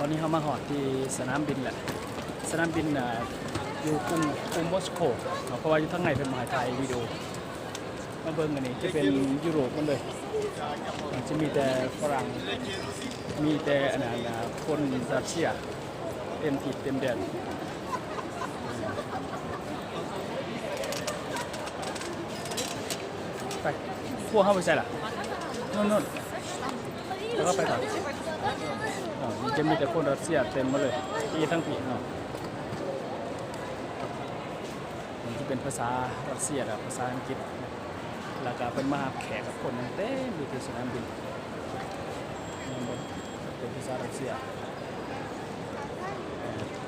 ຕອນນີ້ເຮົາມາຮອດທີ່ສະໜາມບິນແລ້ວ ສະໜາມບິນ ອ່າ ຢູ່ກຸງ ກຸງມົສໂກເນາະ ເພາະວ່າຢູ່ທາງໃນເພິ່ນບໍ່ໃຫ້ຖ່າຍວິດີໂອ. ມາເບິ່ງອັນນີ້ຈະເປັນຢູໂຣບໝົດເລີຍ ຈະມີແຕ່ຝຣັ່ງ ມີແຕ່ອັນນັ້ນ ອ່າ ຄົນຣັດເຊຍ ເຕັມທີ່ເຕັມແດນ. ໄປ ພວກເຮົາໄປໃສລະ? ໂນ່ນໆ ແລ້ວກໍໄປກ່ອນ. ອ່າ ຈະມີແຕ່ຄົນຣັດເຊຍເຕັມໝົດເລີຍ ທີ່ທັງພີ້ເນາະ. ມັນຈະເປັນພາສາຣັດເຊຍ ແລະ ພາສາອັງກິດ ແລ້ວກໍເພິ່ນມາຮັບແຂກກັບຄົນຫຍັງເຕັມຢູ່ທີ່ສະໜາມບິນ. ເປັນພາສາຣັດເຊຍ.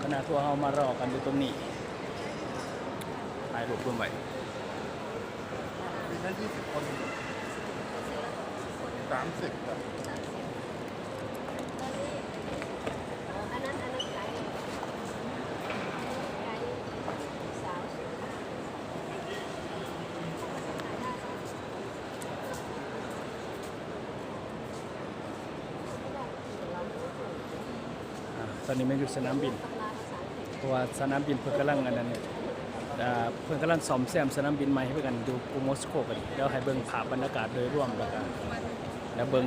ຄະນະທົວເຮົາມາລໍກັນຢູ່ຕົງນີ້ ຖ່າຍຮູບລວມໄວ້. ມີທັງ ยี่สิบ ຄົນ สามสิบ ອ່າ ຕອນນີ້ແມ່ນຢູ່ສະໜາມບິນ ເພາະວ່າສະໜາມບິນເພິ່ນກຳລັງອັນນັ້ນ ອ່າ ເພິ່ນກຳລັງສ້ອມແຊມສະໜາມບິນໃໝ່ເພື່ອກັນຢູ່ກຸງມົສໂກກັນ. ດຽວໃຫ້ເບິ່ງພາບບັນຍາກາດໂດຍລວມ ແລ້ວກະ ແລ້ວເບິ່ງ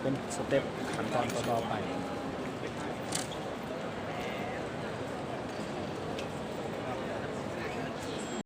ເປັນສະເຕັບຂັ້ນຕອນຕໍ່ໆໄປ.